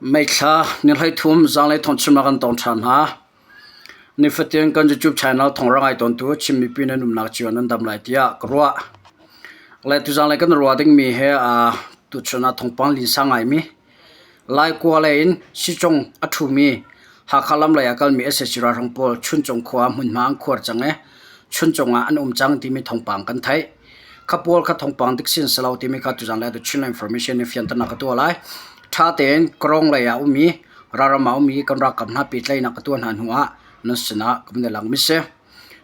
Meithla ni 13 zaanglei thawngchimnak kan tong ṭhan hna. Nifatin kan YouTube channel thawnghrang ai tawntu Chin mipi nan umnak cio nan dam lai tiah ka ruah. Le tuzanglei kan ruah dingmi he tuchun ah thawngpang linsa ngaimi Laikua lei in Sicung a ṭhumi Hakha lam lei ah kalmi sac ralhrang pawl Chuncung khua hmunhma an khuar cang i Chuncung ah an um cang timi thawngpang kan theih. Kha pawl kha thawngpang dik sin si lo timi kha tuzan le Chinland Information in fianternak ka tuah lai. Ṭha tein Kawrong lei ah ummi ralram ah ummi kan ralkap hna pehtlaihnak ka tuah hna hnu ah nan sinah ka van i langmi si.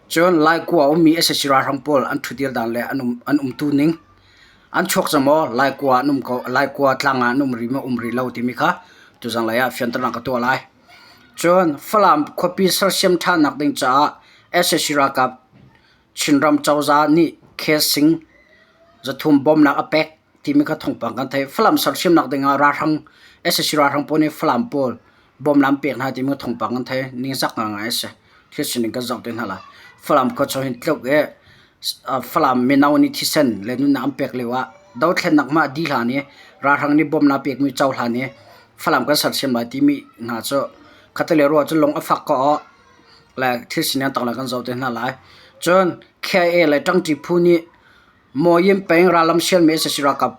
Cun Laikua ummi sac ralhrang pawl an ṭhutdir dan le an umtu ning an chuak cang maw Laikua an um ko Laikua tlang ah an um rih maw um rih lo timi kha tuzan lei ah fianternak ka tuah lai. Cun Falam khuapi sersiam ṭhannak ding caah sac ralkap Chinram cozah nih khesing 300 bawmhnak a pek timi kha thawngpang kan theih. Falam sersiamnak ding ah ralhrang sac ralhrang pawl nih Falam pawl bawmhnak an pek hna timi kha thawngpang kan theih. Ningzak ngaingai a si. Thil sining kan zoh te hna lai. Falam khua chung hin tluk i Falam mino nih thisen le nunnak an pek lio ah dothlennak mah dih hlan i ralhrang nih bawmhnak pekmi cohlan i Falam kan sersiam lai timi hna cu khatte ruah cu lung a fak ko awh. Le thil sining tak le kan zoh te hna lai. Cun KIA le ṭangṭi phu nih Mawyin peng rallam sialmi sac ralkap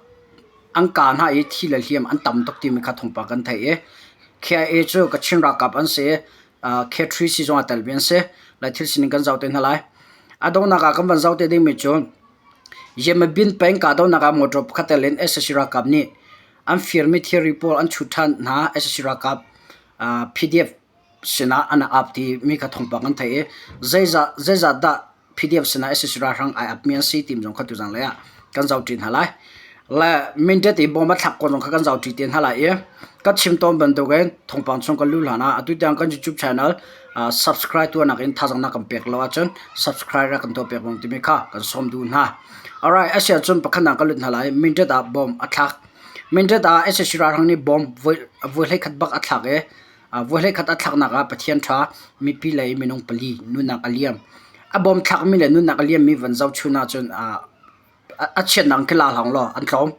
an kah hna i thi le hliam an tam tuk timi kha thawngpang kan theih i KIA cu Kachin ralkap an si i K3 sizung ah telmi an si. Le thil sining kan zoh te hna lai. A donghnak ah kan van zoh te dingmi cu Yemabin peng kahdohnak ah motor pakhat tel in sac ralkap nih an firmi thilri pawl an chut ṭhan hna. Sac ralkap PDF sinah an ap timi kha thawngpang kan theih i zeizah dah PDF sinah sac ralhrang ai apmi an si timi zong kha tuzan lei ah kan zohṭi hna lai. Le Mindat i bom a thlak ko zong kha kan zohṭi te hna lai i ka chim tawn bantukin thawngpang chung kan luh hlan ah atu tiang kan YouTube channel subscribe tuahnak in thazaang na kan pek lo ahcun subscribe rak kan tuah piak rung timi kha kan sawm duh hna. Alright, a si ahcun pakhatnak kan lut hna lai. Mindat ah bom a thlak. Mindat ah sac ralhrang nih bom voi 11 bak a thlak i Voi khat a thlaknak ah Pathian ṭha mipi lei minung pali nunnak a liam. A bawm thlakmi le nunnak a liammi van zohchun ahcun a chiatnak khi la hlang law an tlawm.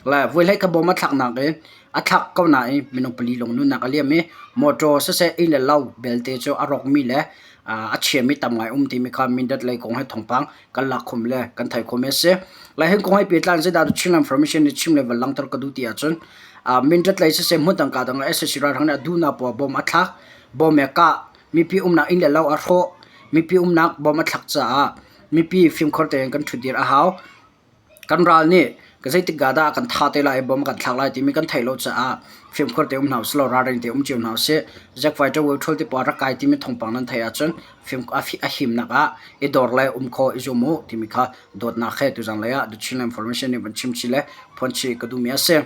Le voi hlei kha bawm a thlaknak i a thlak ko nain minung pali lawng nunnak a liam i mawṭaw siseh inn le lo belte cu a rawkmi le a chiami tam ngai um timi kha Mindat lei kong he thawngpang kan lak khom le kan theih khomi a si. Le hi kong he pehtlai in zeidah Chinland Information nih chim le van langhter ka duh ti ahcun Mindat lei siseh hmun ka dang ah sac ralhrang nih a duhnak poah bom a thlak. Bom he kah, mipi umnak inn le lo a hrawh. Mipi umnak bom a thlak caah mipi fimkhur tein kan ṭhutdir a hau. Kan ral nih zeitik ah dah kan thah te lai i bom kan thlak lai timi kan theih lo caah fimkhur tein um hna usih law ralring tein um cio hna usih. Zack fighter Will Thul ti pawl rak kai timi thawngpang nan theih ahcun a himnak ah i dor le um khawh i zum u timi kha dawtnak he tuzan lei ah The Chinland Information nih van chim chih le phuan chih ka duhmi a si.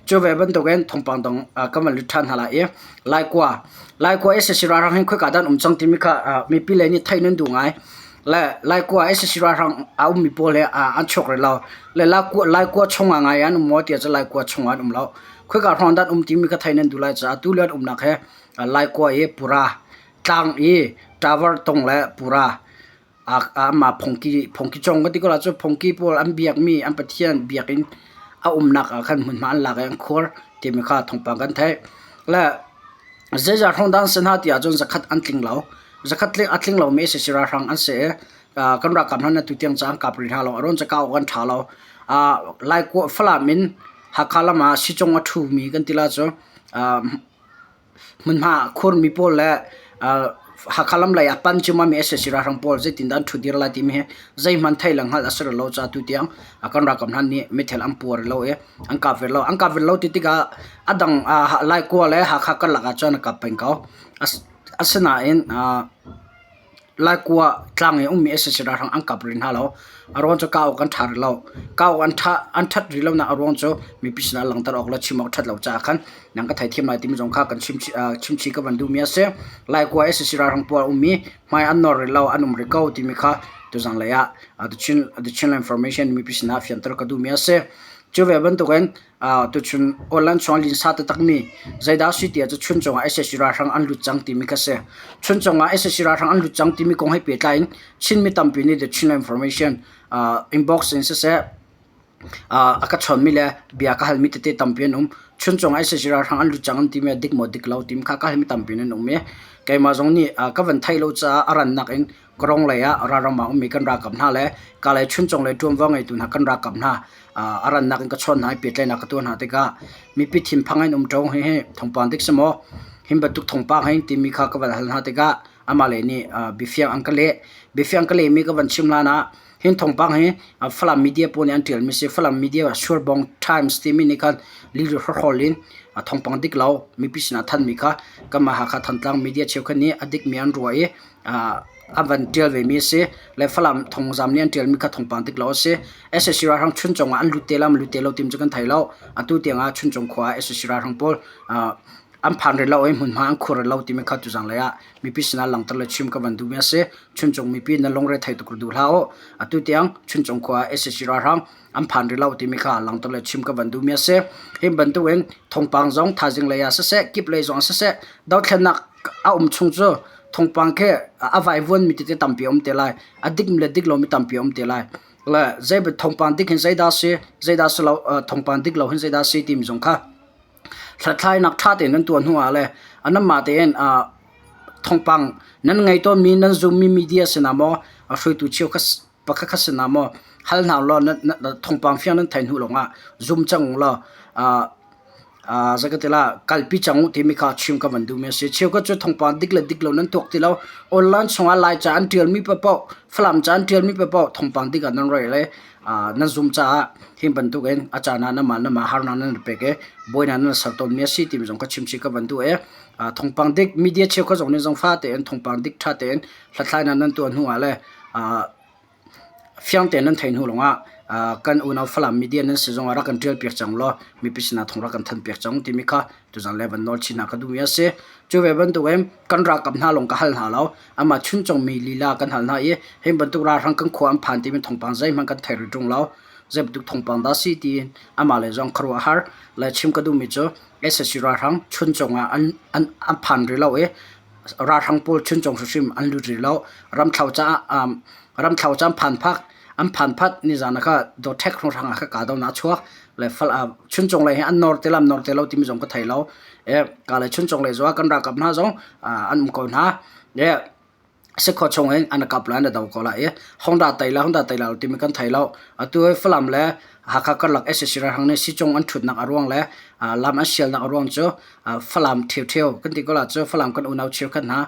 Cu ve bantukin thawngpang dang kan van lut ṭhan hna lai i Laikua Laikua sac ralhrang hin khoika dah an um cang timi kha mipi lei nih theih nan duh ngai. Le Laikua sac ralhrang a ummi pawl he an chuak rih lo. Le Laikua chung ah ngai an um maw tiah cun Laikua chung ah an um lo. Khoika hrawng dah an um timi kha theih nan duh lai caah tu le an umnak he Laikua i Pura tlang i Tower tung le Pura Amah phungki phungki cawng ka ti ko lai cu phungki pawl an biakmi an pathian biakinn a umnak ah khan hmunhma an lak i an khuar timi kha thawngpang kan theih. Le zeizat hrawng dah an si hna ti ahcun zakhat an tling lo. Zakhat a tling lomi sac ralhrang an si i kan ralkap hna nih atu tiang cu an kap rih hna lo. A ruang cu kah awk an ṭha lo. Laikua Falam in Hakha lam ah sicung a ṭhumi kan ti lai cu Hmunhma khurmi pawl le Hakha lam lei ah pan ciammam sac ralhrang pawl zeitindah an ṭhutdir lai timi hi zeihmanh theih le hngalh a si rih lo caah tutiang kan ralkap hna nih meithal an pua rih lo i an kap ve lo. An kap ve lo ti tikah a dang Laikua le Hakha karlak ah cun a kap peng ko. Asinain Laikua tlang i ummi sac ralhrang an kap rih hna lo. A ruang cu kah awk an ṭha rih lo. Kah awk an ṭhat rih lonak a ruang cu mipi sinah langhter awk le chim awk ṭhat lo caah khan nan ka theithiam lai timi zong kha kan chimchih ka van duhmi a si. Laikua sac ralhrang pawl a ummi hmai an nawr rih lo, an um rih ko timi kha tuzanglei ah The Chin Information mipi sinah fianter ka duhmi a si. Cu ve bantukin Tuchun online chung linsa taktakmi zeidah a si ti ahcun Chuncung ah sac ralhrang an lut cang timi kha a si. Chuncung ah sac ralhrang an lut cang timi kong he pehtlai in Chinmi tampi nih The Chin Information inbox in siseh a ka chawnhmi le bia ka halmi tete tampi an um. Chuncung ICC ralhrang an lut cang an timi a dik maw dik lo timi kha ka mi tampi nan um i keimah zong nih ka van theih lo caah a rannak in Karong lei ah ralram ah ummi kan ralkap hna le Kalay Chuncung lei ṭuanvo ngeitu hna kan ralkap hna a rannak in ka chawn hna i pehtlaihnak ka tuah hna tikah mipi thinphang in um ṭo hihi thawngpang dik si maw hin bantuk thawngpang hi timi kha ka van hal hna tikah amah le nih biafiang an ka leh. Biafiang ka lehmi ka van chim hlan ah hin thawngpang hi Falam media pawl nih an ṭialmi si. Falam media ah Surbong Times timi nih khan lihlu hrawkhrol in thawngpang dik lo mipi sinah thanmi kha kanmah Hakha Thantlang media cheukhat nih a dikmi an ruah i an van ṭial vemi a si. Le Falam thawngzam nih an ṭialmi kha thawngpang dik lo a si. Sac ralhrang Chuncung ah an lut te lo, an lut te lo timi cu kan thei lo. Atu tiang ah Chuncung khua ah sac ralhrang pawl an phan rih lo i hmunhma an khur rih lo timi kha tuzang lei ah mipi sinah langhter le chim ka van duhmi a si. Chuncung mipi nan lungre thei tuk duh hlah u. Atu tiang Chuncung khua ah sac ralhrang an phan rih lo timi kha langhter le chim ka van duhmi a si. Hi bantukin thawngpang zong thaizing lei ah siseh, kip lei zong ah siseh, dothlennak a um chung cu thawngpang khi a vaivuanmi tete tampi a um te lai. A dikmi le dik lomi tampi a um te lai. Le zei thawngpang dik hin zeidah si, zeidah si lo, thawngpang dik lo hin zeidah si timi zong kha hlathlainak ṭha tein nan tuah hnuah le anmah tein thawngpang nan ngei tawnmi nan zummi media sinah maw a hruaitu cheukhat pakhat khat sinah maw hal hna ulaw thawngpang fiang nan theih hnu lawngah zum cang ulaw zeikatilah kalpi cang u timi kha chim ka van duhmi a si. Cheukhat cu thawngpang dik le dik lo nan tuak ti lo. Online chungah Laica an ṭialmi paohpaoh, Falam ca an ṭialmi paohpaoh thawngpang dik ah nan rel i nan zum caah hi bantukin a caan ah nanmah nanmah harnak nan pek i buainak nan ser tawnmi a si timi zong ka chim chih ka van duh i thawngpang dik media cheukhat zong nih zong fa tein thawngpang dik ṭha tein hlathlainak nan tuah hnu ah le fiang tein nan theih hnu lawngah kan unau Falam media nan si zongah rak kan ṭial piak cang law mipi sinah thawng rak kan thanh piak cang timi kha tuzan le van nawl chin hna ka duhmi a si. Cu ve bantukin kan ralkap hna lawng ka hal hna lo. Amah chuncungmi lila kan hal hna i hi bantuk ralhrang kan khua an phan timi thawngpang zeihmanh kan thei rih ṭung lo. Zei bantuk thawngpang dah si tiin amah le zong khuaruahhar le chim ka duhmi cu sac ralhrang chuncung ah an, an, an phan rih lo i ralhrang pawl chuncung hrimhrim an lut rih lo. Ramthlo caah um, ramthlo ca an phan phak an phan phat nizan ah kha Dothek hrawnghrang ah kha kahdohnak a chuak le fal uh, chuncung lei hi an nor te lam nor te lo timi zong ka thei lo. E ka le chuncung lei zong ah kan ralkap hna zong uh, an um ko hna. E Sikhaw chung in an kap lai an do ko lai i Honda tei la Honda tei la timi kan thei lo. Atu hi Falam le Hakha karlak sac ralhrang nih Sicung an ṭhutnak a ruang le lam an sialnak a ruang cu Falam ṭheuṭheu kan ti ko la cu Falam kan unau cheukhat hna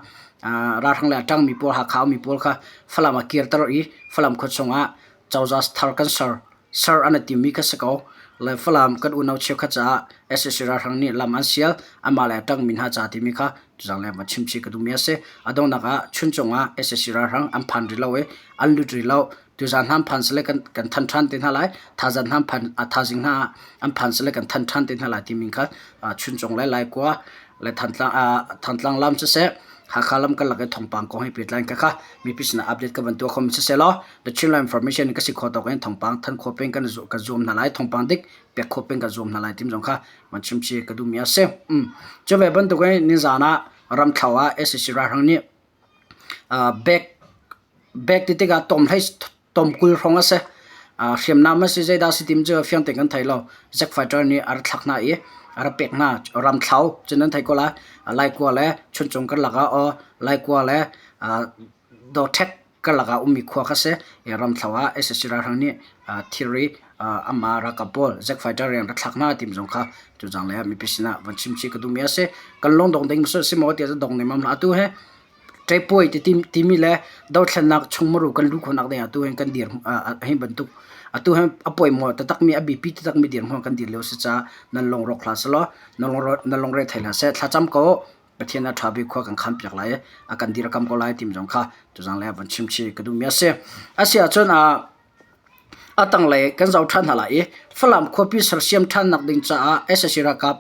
ralhrang le a ṭangmi pawl Hakha ummi pawl kha Falam ah kirter i Falam khua chungah cozah thar kan ser. Ser an i timmi kha si ko. Le Falam kan unau cheukhat caah sac ralhrang nih lam an sial, amah le a ṭangmi hna ca timi kha tuzang le va chimchih ka duhmi a si. A donghnak ah Chuncung ah sac ralhrang an phan rih lo i an lut rih lo. Tuzaan hna an phan sile kan, kan than ṭhan te hna lai. Thazan hna an phan, a thazing hna ah an phan sile kan than ṭhan te hna lai timi kha Chuncung le Laikua le Thantlang, Thantlang lam siseh, Hakha lam karlak i thawngpang kong he pehtlai in khakha mipi sinah update ka van tuah khomi siseh law The Chinland Information ka si kho tawk in thawngpang than khawh peng kan ka zuam hna lai thawngpang dik pek khawh peng ka zuam hna lai tim zong kha van chim chi ka duhmi a si. Cu ve bantuk in nizan ah ramthlo ah sac ralhrang nih bag bag ti tikah tom hlei tom 20 hrawng a si. Hriamnam a si zeidah si tim cu fiang tein kan thei lo. Zack fighter nih a ra thlak hna i a ra pek hna ramthlo cun nan thei ko lai. Laikua le Chuncung karlak ah aw Laikua le Dothek karlak ah ummi khua kha si. Ramthlo ah sac ralhrang nih thilri amah ralkap pawl Zack fighter rian ra thlak hna timi zong kha tuzang lei ah mipi sinah van chimchih ka duhmi a si. Kan lung dong ding si maw tiah dong nemam hlah. Atu hi ṭepuai timi le dothlennak chungmuru kan luh khawhnak ding ah atu hin kan dir hi bantuk atu hi a poimawh taktakmi a biapi taktakmi dirhmun kan dir lio a si caah nan lungrawk hlah sehlaw nan lungre thei hlah seh. Thlacam ko Pathian a ṭha bik khua kan khanpiak lai i a kan dirkamh ko lai timi zong kha tuzang lei ah van chimchih ka duhmi a si. A si ahcun a tanglei kan zoh ṭhan hna lai i Falam khuapi sersiam ṭhannak ding caah sac ralkap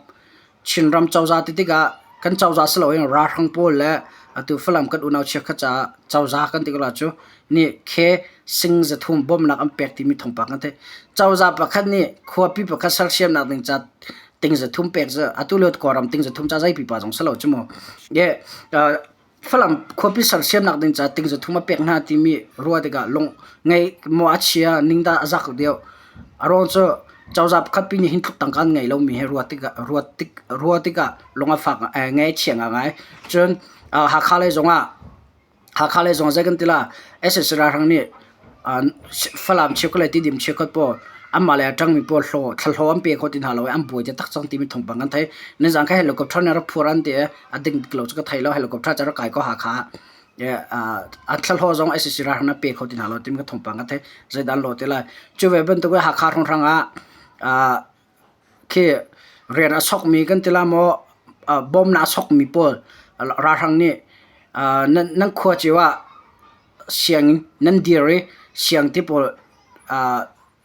Chinram cozah ti tikah kan cozah si loin ralhrang pawl le atu Falam kan unau chiakhat caah cozah kan ti ko lai cu nih khe sing 300 bawmhnak an pek timi thawngpang kan theih. Cozah pakhat nih khuapi pakhat sersiamnak ding ca ting 300 pek cu atu lio Kawlram ting 300 ca zei pipa zong si lo cu mu. Falam khuapi sersiamnak ding ca ting 300 a pek hna timi ruah tikah lung ngei maw a chia ning dah a zak deuh. A ruang cu. Cozah pakhat pi nih hin tluk tangka an ngei lomi hi ruat tikah ruat tik ruah tikah lung a fak ngaihchia ngaingai. Cun Hakha lei zongah Hakha lei zong zei kan ti la sac ralhrang nih Falam cheukhat le Tidim cheukhat pawl anmah lei a ṭangmi pawl hlaw thlahlaw an pe kho ti hna lo i an buai taktak cang timi thawngpang kan theih. Nizaan kha helicopter nih a rak phur an ti i a ding dik lo cu ka thei lo helicopter cu a rak kai ko Hakha ah. An thlahlaw zong sac ralhrang nih a pe kho ti hna lo timi ka thawngpang kan theih. Zeidah an lawh ti lai. Cu ve bantuk in Hakha hrawnghrang ah Khi rian a sokmi kan ti la maw, bawmnak a sokmi pawl ralhrang nih nan khua cio ah sianginn nan dir i siang ti pawl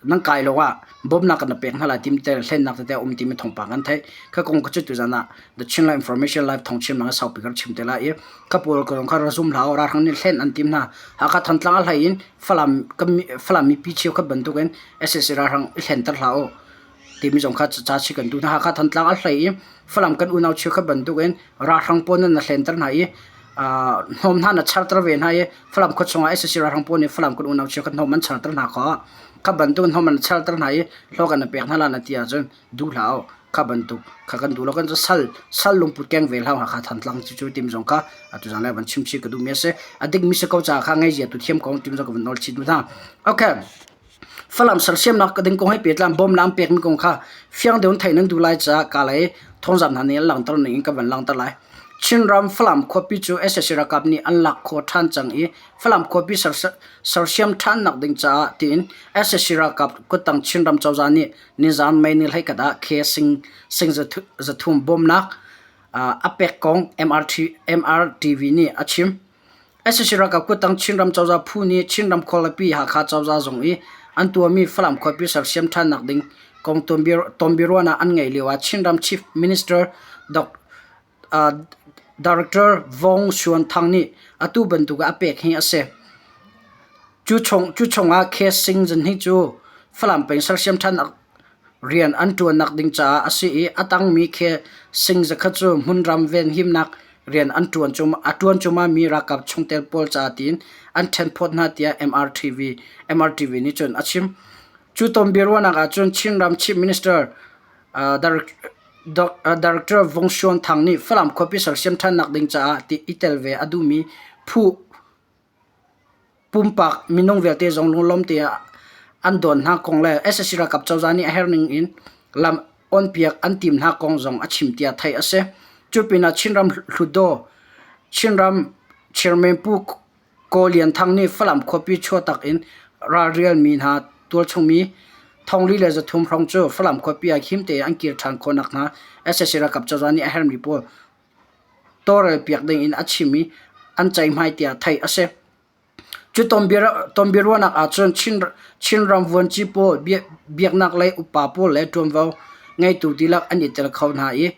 nan kai lo ah bawmnak kan pek hna lai timi te hlennak tete a um timi thawngpang kan theih. Kha kong kha cu tuzan ah The Chinland Information Live thawngchimnak ah saupi kan chim te lai i kha pawl kong kha ra zum hlah u, ralhrang nih hlen an tim hna. Hakha Thantlang a hlei in Falam Falam mipi cheukhat bantukin sac ralhrang i hlenter hlah u. timi zong kha ca chih kan duh hna. Hakha Thantlang a hlei i Falam kan unau cheukhat bantukin ralhrang pawl nan na hlenter hna i hnawm hna na charter ve hna i Falam khua chungah sac ralhrang pawl nih Falam kan unau cheukhat hnawm an charter hna kha kha bantuk hnawm an charter hna i hlawk an pek hna la na ti ahcun duh hlah u. Kha bantuk kha kan duh lo kan sal sal lungput keng ve hlah Hakha Thantlang cu cu timi zong kha atu zan lai van chim chih ka duhmi a si. A dikmi si ko caah kha ngaihzia tu thiam ko timi zong ka van nawl chih duh hna. Okay. Falam sersiamnak ding kong he pehtlai bawmnak an pekmi kong kha fiang deuh in theih nan duh lai caah Kalay thawngzamh hna nih an langhter ning in ka van langhter lai. Chinram Falam khuapi cu sac ralkap nih an lak khawh ṭhan cang i Falam khuapi sersiam ṭhannak ding caah tiin sac ralkap kuttang Chinram cozah nih nizaan May ni 11 ah Khe sing 300 bawmnak a pek kong MRTV nih a chim. Sac ralkap kuttang Chinram cozah phu nih Chinram khualipi Hakha cozah zung i an tuahmi Falam khuapi sersiam ṭhannak ding kong tonbiaruahnak an ngeih lioah Chinram Chief Minister Director Vong Suan Thang nih atu bantuk a pek hi a si. Cu chungah Khe Sing Zin hi cu Falam peng sersiam ṭhannak Rian an ṭuannak ding caah a si i a tangmi khi sing zakhat cu hmunram venhimnak rian an ṭuan a ṭuan cuahmahmi ralkap chungtel pawl ca tiin an ṭhenphawt hna tiah MRTV, MRTV nih cun a chim. Cu tonbiaruahnak ah cun Chinram Chief Minister Director Vung Suan Thang nih Falam khuapi sersiam ṭhannak ding caah ti i tel ve a duhmi phu Pumpak minung vialte zong lunglawm teah an dawn hna kong le sac ralkap cozah nih a herh ning in lam onpiak an tim hna kong zong a chim tiah theih a si. Cu pinah Chinram Hlutdaw Chinram Chairman Pu Kaw Lian Thang nih Falam khuapi chuahtak in ralrialmi hna tualchungmi 4300 hrawng cu Falam khuapi ah him tein an kir ṭhan khawh nakhnga sac ralkap cozah nih a herhmi pawl tawlrelpiak ding in a chim i an ceihmai tiah theih a si. Cu tonbiaruahnak ahcun Chinram vuanci pawl, biaknak lei upa pawl le ṭuanvo ngeitu dihlak an i tel kho hna i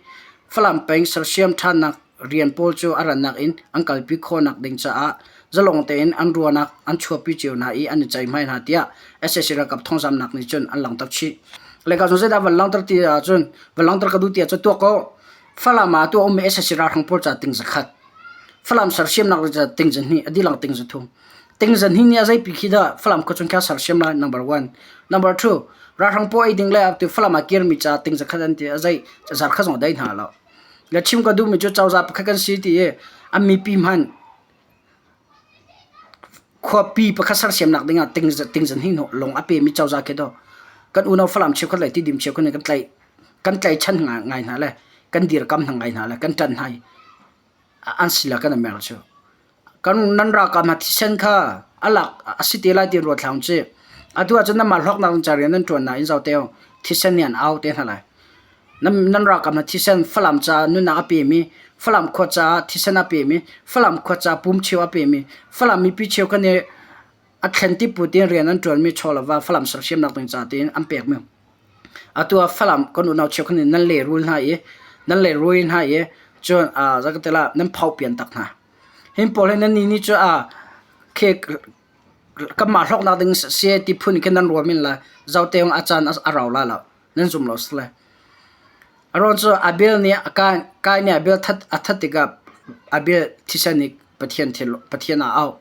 Falam peng sersiam ṭhannak rian pawl cu a rannak in an kalpi khawhnak ding caah zalong tein an ruahnak an chuahpi cio hna i an i ceihmai hna tiah sac ralkap thawngzamhnak nih cun an langhter chih. Leka cun zeidah van langhter ti ahcun van langhter ka duh ti ahcun tuak ko. Falam ah atu a ummi sac ralhrang pawl ca ting zakhat, Falam sersiamnak le ca ting zahnih, a dihlak ting zathum. Ting zahnih nih a zeipi khi dah Falam khuachung khi a sersiam lai number one. Number two, ralhrang pawl ei ding le atu Falam ah kirmi ca ting zakhat an ti a zei zarkhat zong a dai hna lo. Le chim ka duhmi cu cozah pakhat kan si ti i an mipi hmanh Khuapi pakhat sersiamnak dingah tingzan hi lung a pemi cozah khi daw kan unau Falam cheukhat le Tidim cheukhat nih kan tlaih kan tlaihchan ngai hna le kan dirkam hna ngai hna le kan ṭanh hna i an si le kan i mer cu. Kan nan ralkap hna thisen kha a lak a si te lai ti ruat hlah usih. Atu ahcun nanmah hlawknak ca rian nan ṭuan nain zoh te u, thisen nih an au te hna lai. Nan ralkap hna thisen Falam caah nunnak a pemi, Falam khua caah thisen a pemi, Falam khua caah pum cheu a pemi, Falam mipi cheu kha nih a thlen tipu tiin rian an ṭuanmi chaw le va Falam sersiamnak ding ca tiin an pekmi. Atu ah Falam kan unau cheu kha nih nan lehrul hna i nan lehrul hna i cun zakatela nan phaupian tak hna. Hin pawl hi nan nih nih cu a khek kanmah hlawknak ding si ti phun khin nan ruah men lai. Zote a caan a rau lai lo. Nan zum lo si lai. Aruang cu Abel nih Kain nih Abel a that tikah Abel thisen nih Pathian thil Pathian ah a auh.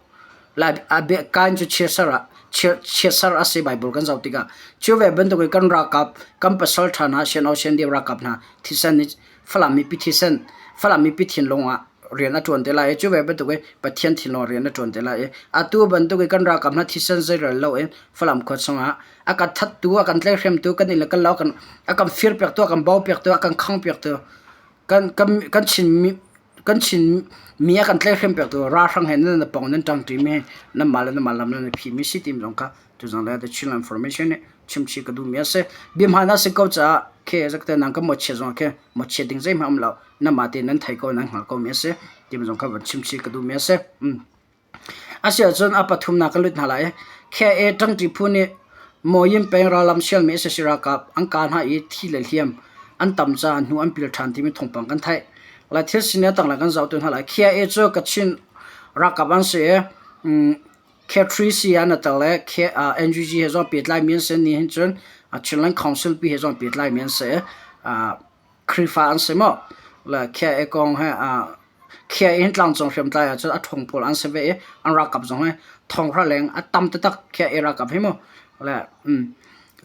Kain cu chiatser ah Chiatser a si Bible kan zoh tikah. Cu ve bantuk in kan ralkap, kan pasal ṭha hna, sian sian deu ralkap hna thisen nih Falam mipi thisen, Falam mipi thinlung ah rian a ṭuan te lai i cu ve bantuk in Pathian thinlung ah rian a ṭuan te lai i atu bantuk in kan ralkap hna thisen zeirel loin Falam khua chungah a kan thattu, a kan tlaihhremtu, kan inn le kan lo a kan firpiaktu, a kan baupiaktu, a kan khangpiaktu kan kan kan Chinmi kan Chinmi a kan tlaihhrem piaktu ralhrang he nan pong nan ṭangṭi mi nanmah le nanmah lam nan i phimi si timi zong kha tuzang le The Chinland Information nih chimchih ka duhmi a si. Biahmaan a si ko caah khi zakte nang ka mawhchiat zong khi mawhchiat ding zeihmanh um lo. Nanmah tein nan thei ko nan hngal ko mi a si timi zong kha van chimchih ka duhmi a si. Asiahcun a pathumnak ka lut hna lai. KA ṭangṭi phu nih Mawyin peng rallam sialmi sac ralkap an kah hna i thi le hliam an tam caah hnu an pil ṭhan timi thawngpang kan theih. Lai thil sining a tanglei kan zoh tu hna lai. KIA cu Kachin ralkap an si i K3C an i tel i NUG he zong pehtlaimi an si. Nihin cun Chinland Council pi he zong pehtlaimi an si. Khrihfa an si maw? Le KIA kong he Khia in tlangcung hriamtlai ahcun a ṭhawng pawl an si ve i an ralkap zong hi thonghra leng a tam taktak khia i ralkap hi mu. Le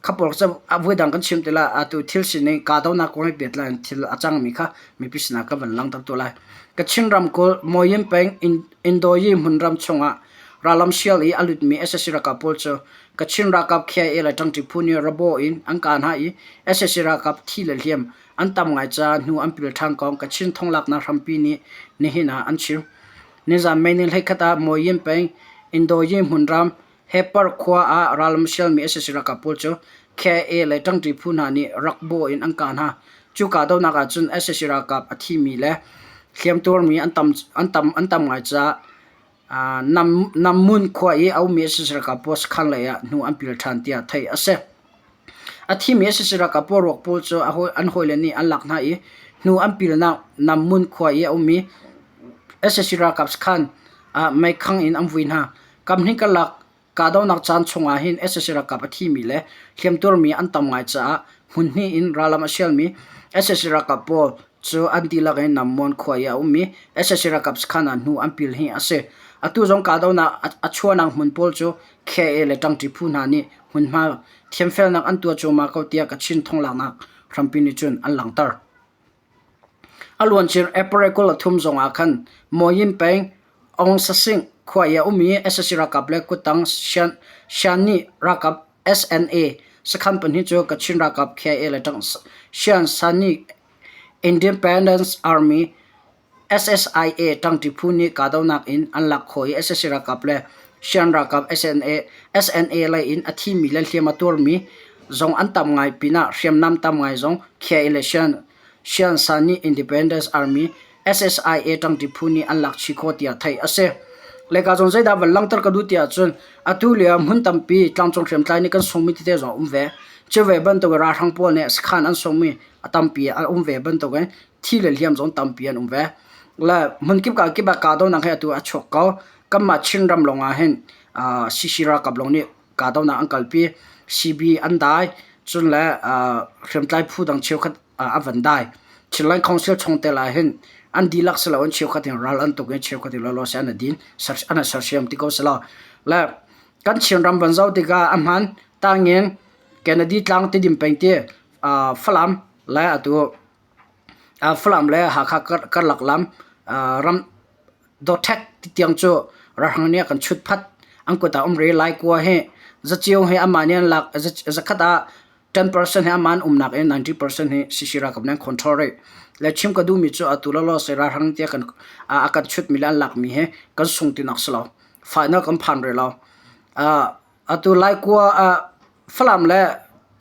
kha pawl cu voidang kan chim ti lai. Atu thil sining kahdohnak kong he pehtlai in thil a cangmi kha mipi sinah ka van langhter tuah lai. Kachin ramkulh Moyin peng Indoyi hmunram chungah rallam sial i a lutmi sac ralkap pawl cu Kachin ralkap KIA le ṭangṭi phu nih rabaw in an kah hna i sac ralkap thi le hliam an tam ngai caah hnu an pil ṭhan kong Kachin thonglaknak hrampi nih nihin ah an chim. Nizan May ni 11 ah Moyin peng Indoyi hmunram Hepar khua ah rallam sialmi sac ralkap pawl cu KIA le ṭangṭi phu hna nih rak bawh in an kah hna. Cu kahdohnak ah cun sac ralkap a thimi le hliamtuarmi an tam, an tam, an tam ngai caah Nammun khua i a ummi sac ralkap pawl sakhan lei ah hnu an pil ṭhan tiah theih a si. A thimi sac ralkap pawl ruak pawl cu an hawile nih an lak hna i hnu an pilnak Nammun khua i a ummi sac ralkap sakhan ah meikhang in an vui hna. Kamhnih karlak Kahdohnak caan chung ahhin sac ralkap a thimi le hliamtuarmi an tam ngai caah hmunhnih in rallam a sialmi sac ralkap pawl cu an dihlak in Nammuan khua i a ummi sac ralkap sakhan ah hnu an pil hi a si. Atu zong kahdohnak a chuahnak hmun pawl cu KIA le ṭangṭi phu hna nih hmunhma thiamfelnak an tuah cuahmah ko tiah Kachin thonglaknak hrampi nih cun an langhter. A luancia April 23 zong ah khan Moyin peng Aung-Sasing khua i a ummi sac ralkap le kuttang Shan-nih ralkap SNA sakhan pahnih cu Kachin ralkap KIA le Shan Sani Independence Army SSIA ṭangṭi phu nih kahdohnak in an lak khawh i sac ralkap le Shan ralkap SNA lei in a thimi le hliam a tuarmi zong an tam ngai pinah hriamnam tam ngai zong KIA le Shan Sani Independence Army SSIA ṭangṭi phu nih an lak chih khawh tiah theih a si. Leka zong zeidah van langhter ka duh tiah cun atu lio hmun tampi tlangcung hriamtlai nih kan sungmi tete zong a um ve. Cu ve bantuk in ralhrang pawl nih sakhan an sungmi a tampi a um ve bantuk in thi le hliam zong tampi an um ve. Le hmunkip ka kip ah kahdohnak hi atu a chuak ko. Kanmah Chinram lawng ah hin CC ralkap lawng nih kahdohnak an kalpi. CB an dai. Cun le hriamtlai phu dang cheukhat a van dai. Chinland Council chungtel ah hin an dihlak si loin cheukhat in ral an tuk i cheukhat in lawlaw si an din an sersiam ti ko si lo. Le kan Chinram van zoh tikah a hman tangin Kennedy tlang Tidim peng ti Falam le atu Falam le Hakha karlak lam ram dothek tiang cu ralhrang nih a kan chutphat. An kut ah um rih. Laikua hi zaceo hi amah nih an lak. Zakhat ah 10% hi amah an umnak in 90% hi CC ralkap nih an control rih. Le chim ka duhmi cu atu lawlaw se ralhrang tiah kan a kan chutmi le an lakmi hi kan sung tinak si lo. Final kan phan rih lo. Atu Laikua ah Falam le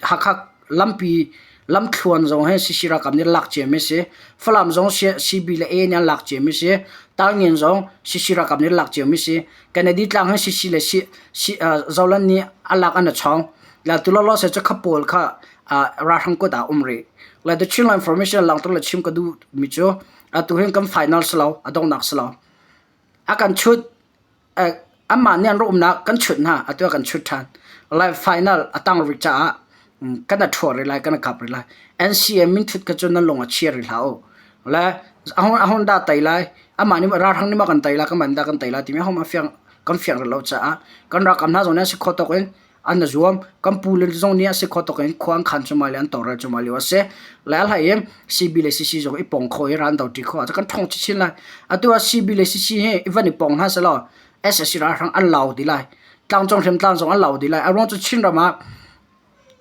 Hakha lampi lamthluan zong hi CC ralkap nih lak ciami a si. Falam zong CB le A nih an lak ciami a si. Talngen zong CC ralkap nih lak ciami a si. Kennedy tlang hi CC le Zoland nih a lak an i chawng. Le tu lawlaw se cu kha pawl kha ralhrang kut ah um rih. Le The Chinland Information langhter le chim ka duhmi cu atu hin kan final si lo, a donghnak si lo. A kan chut Anmah nih an rak umnak kan chut hna, atu ah kan chut ṭhan. Lai final a tang rih caah kan a ṭhuah rih lai, kan a kap rih lai. NCA minthut kha cu nan lung a chia rih hlah u. Le a hun dah tei lai, amah nih ralhrang nih maw kan tei lai, kanmah nih dah kan tei lai timi a hung fiang. Kan fiang rih lo caah kan ralkap hna zong nih an si khawh tawk in an i zuam. Kan pu le zong nih a si khawh tawk in khua an khan cuahmah le an tawlrel cuahmah lio a si. Le a hlei in CB le CC zong i pong kho i ral an do ṭi kho ahcun kan ṭhawng chinchin lai. Atu ah CB le CC hi i van i pong hna sehlaw sac ralhrang an lau dih lai. Tlangcung hriamtlam zong an lau dih lai. A ruang cu Chinram ah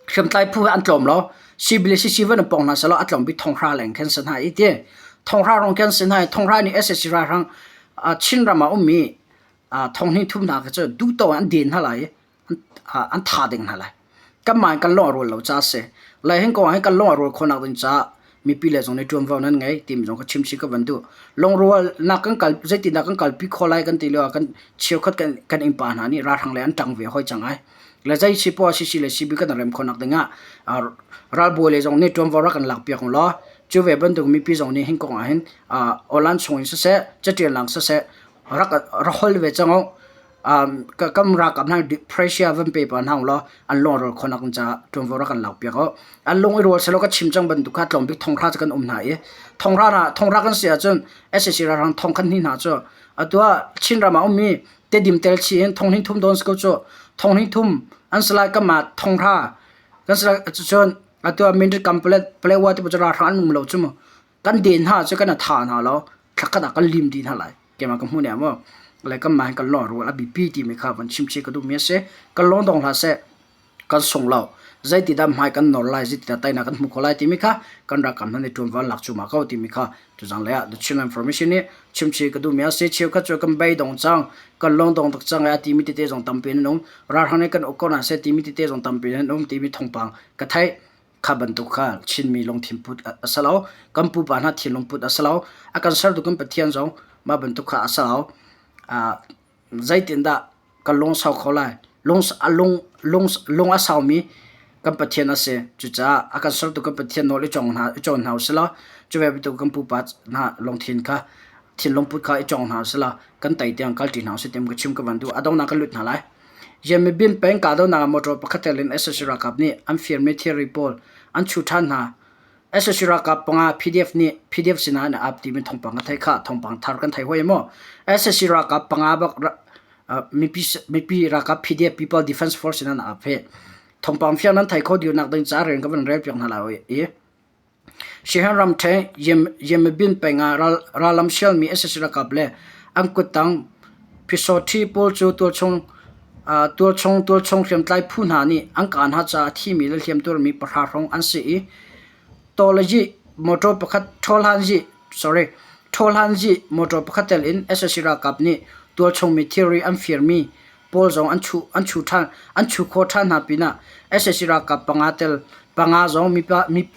hriamtlai phu hi an tlawm lo. CB le CC van i pong hna sehlaw a tlawm bik thonghra leng khin si hna i ti. Thonghra rong khin si hna i thonghra nih sac ralhrang Chinram ah ummi thonghnih thum hna khi cu duhto in an den hna lai i an tha ding hna lai. Kanmah in kan lung a rual lo caah a si. Lai hin kong ah hin kan lung a rual khawhnak ding caah mipi le zong nih ṭuanvo nan ngei timi zong ka chim chih ka van duh. Lungrualnak kan kal zeitindah kan kalpi khawh lai kan ti lio ah kan cheukhat kan kan innpa hna nih ralhrang lei an ṭang ve hoi cang ai. Le zei si poah CC le CB kan rem khawhnak ding ah ralbawi le zong nih ṭuanvo rak kan lakpiak ulaw cu ve bantuk mipi zong nih hin kong ah hin awlan chung in siseh catialnak siseh rak rak hol ve cang u. Kan ralkap hna pressure van pe pah hna ulaw an lung a rual khawhnak ding caah ṭuanvo rak kan lakpiak u. An lung i rual sehlaw ka chim cang bantuk kha tlawm bik thonghra cu kan um hna i thonghra hna thonghra kan si ahcun sac ralhrang thong khat hnih hna cu atu ah Chinram ah ummi Tedim tel chih in thong hnih thum dawn si ko cu. Thong hnih thum an si lai kamah thonghra kan si lai cun atu ah Mindat kam Paletwa ti cu ralhrang an um lo cu mu. Kan den hna cu kan i tha hna lo thlakhat ah kan lim dih hna lai. Keimah ka hmuh ning ah maw le kanmah hin kan lawng rual a biapi timi kha van chim chih ka duhmi a si. Kan lawng dong hlah seh kan sung lo. Zeitidah hmai kan nawr lai, zeitidah teinak kan hmuh khawh lai timi kha kan ralkap hna nih ṭuanvo an lak cuahmah ko timi kha tuzang lei ah The Chinland Information nih chimchih ka duhmi a si. Cheukhat cu kan beidong cang, kan lawng dong tuk cang i a timi tete zong tampi an um. Ralhrang nih kan uk ko hna seh timi tete zong tampi an um timi thawngpang ka theih. Kha bantuk kha Chinmi lungthin put a si lo. Kan pupa hna thinlung put a si lo. A kan sertu kan Pathian zong mah bantuk kha a si lo. Zeitindah kan lungsau kho lai? Lung, lung, lung, lung a saumi kan Pathian a si. Cucaah a kan sertu kan Pathian nawl i cawng hna, i cawn hna usih law, cu ve bantuk kan pupa hna lungthin kha thinlung put kha i cawng hna usih law, kan tei tiang kalṭi hna usih ti ka chim ka van duh. A donghnak kan lut hna lai. Yemebin peng kahdohnak ah motor pakhat tel in sac ralkap nih an firmi thilri pawl an chuh ṭhan hna. Sac ralkap panga PDF nih PDF sinah an ap timi thawngpang ka theih khah. Thawngpang thar kan thei hoi maw? Sac ralkap panga bak mipi mipi ralkap PDF People Defense Force sinah an ap he. Thawngpang fiang nan thei kho dirnak ding ca rian ka van rel piak hna lai i. Siaherh ramṭhen Yemebin peng ah rallam sialmi sac ralkap le an kuttang Pyusawhti pawl cu tualchung tualchung hriamtlai phu hna nih an kah hna caah a thimi le hliamtuarmi pahra hrawng an si i Tawlazih motor pakhat Ṭhawhlanzih motor pakhat tel in sac ralkap nih tualchungmi thilri an firmi pawl zong an chuh an chuh ṭhan an chuh khawh ṭhan hna pinah sac ralkap panga tel panga zong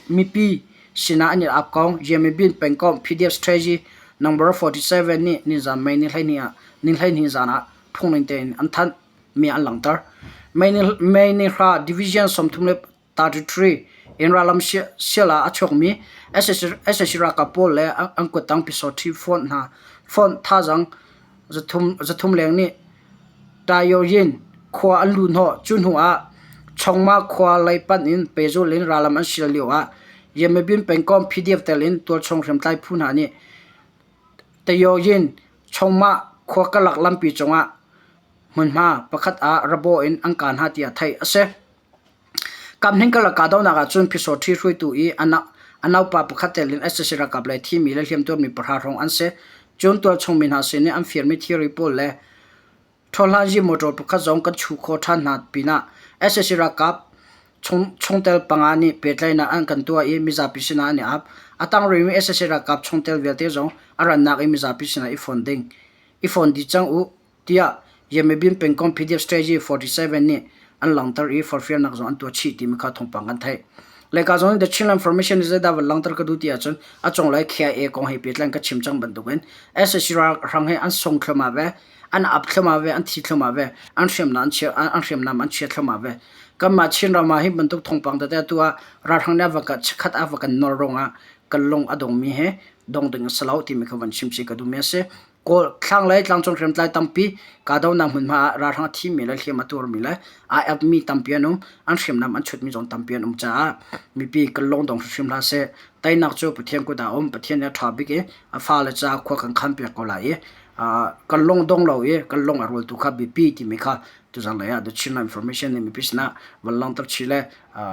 mipi sinah an i ap ko. Yemebin pengkomh PDF strategy number 47 nih nizan May ni 12 ah ni 12 zan ah phungning tein an thanh mi an langhter. May ni May ni hra division 30 33 in rallam sial ah a chuakmi sac ralkap pawl le an kuttang pyusawhti fonh hna fonh thazaang zathum leng nih Tayoyin khua an luh hnawh. Cu hnu ah Chongma khua lei panh in pehzulh in rallam an sial lio ah Yemebin pengkomh PDF tel in tualchung hriamtlai phu hna nih Tayoyin Chongma khua karlak lampi cungah hmunhma pakhat ah rabaw in an kah hna tiah theih a si. Kamhning karlak kahdohnak ahcun Pyusawhti hruaitu i a naupa pakhat tel in sac ralkap lei thimi le hliamtuarmi pahra hrawng an si. Cun tualchung mi hna sin i an firmi thilri pawl le ṭhawhhlanzi motor pakhat zong kan chuh khawh ṭhan hna pinah sac ralkap chungtel panga nih pehtlaihnak an kan tuah i mizapi sinah an i ap. A tang rihmi sac ralkap chungtel vialte zong a rannak in mizapi sinah i fon ding i fon dih cang u. tiah Yemebin pengkomh PDF Strategy 47 nih an langhter i forhfialnak zong an tuah chih timi kha thawngpang kan theih. Leka zong The Chinland Formation nih zeidah van langhter ka duh ti ahcun a cunglei KIA kong he pehtlai ka chim cang bantukin sac ralhrang he an sung thluahmah ve, an ap thluahmah ve, an thi thluahmah ve, an hriamnam an chia an hriamnam an chia thluahmah ve. Kanmah Chinram ah hi bantuk thawngpang tete tu ah ralhrang nih a va khat a va kan nor ruangah kan lung a dongmi he dong ding a si lo timi kha van chim chih ka duhmi a si. Kawl thlanglei tlangcung hriamtlai tampi kahdohnak hmunhma ah ralhrang a thimi le hliam a tuarmi le aa epmi tampi an um. An hriamnam an chutmi zong tampi an um caah mipi kan lungdong hrimhrim hlah seh. Teinak cu Pathian kut ah a um. Pathian nih a ṭha bik i a fale caah khua kan khanpiak ko lai i. Kan lung dong lo i kan lung a rual tu kha biapi timi kha tuzan lei ah The Chinland Information nih mipi sinah van langhter chih le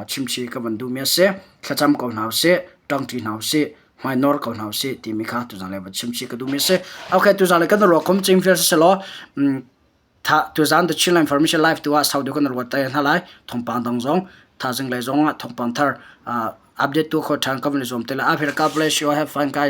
chimchih ka van duhmi a si. Thlacam ko hna usih, ṭangṭi hna usih, hmainawr ko hna usih timi kha tuzan lei van chimchih ka duhmi a si. Okay, tuzan lei kan ruah khom cing vial siselaw tuzan The Chinland Information Live tu ah sau deuh kan ruat te hna lai. Thawngpang dang zong thazing lei zong ah thawngpang thar update tu kho ṭhan ka van i zuam te lai. After God bless you. Have fun guys.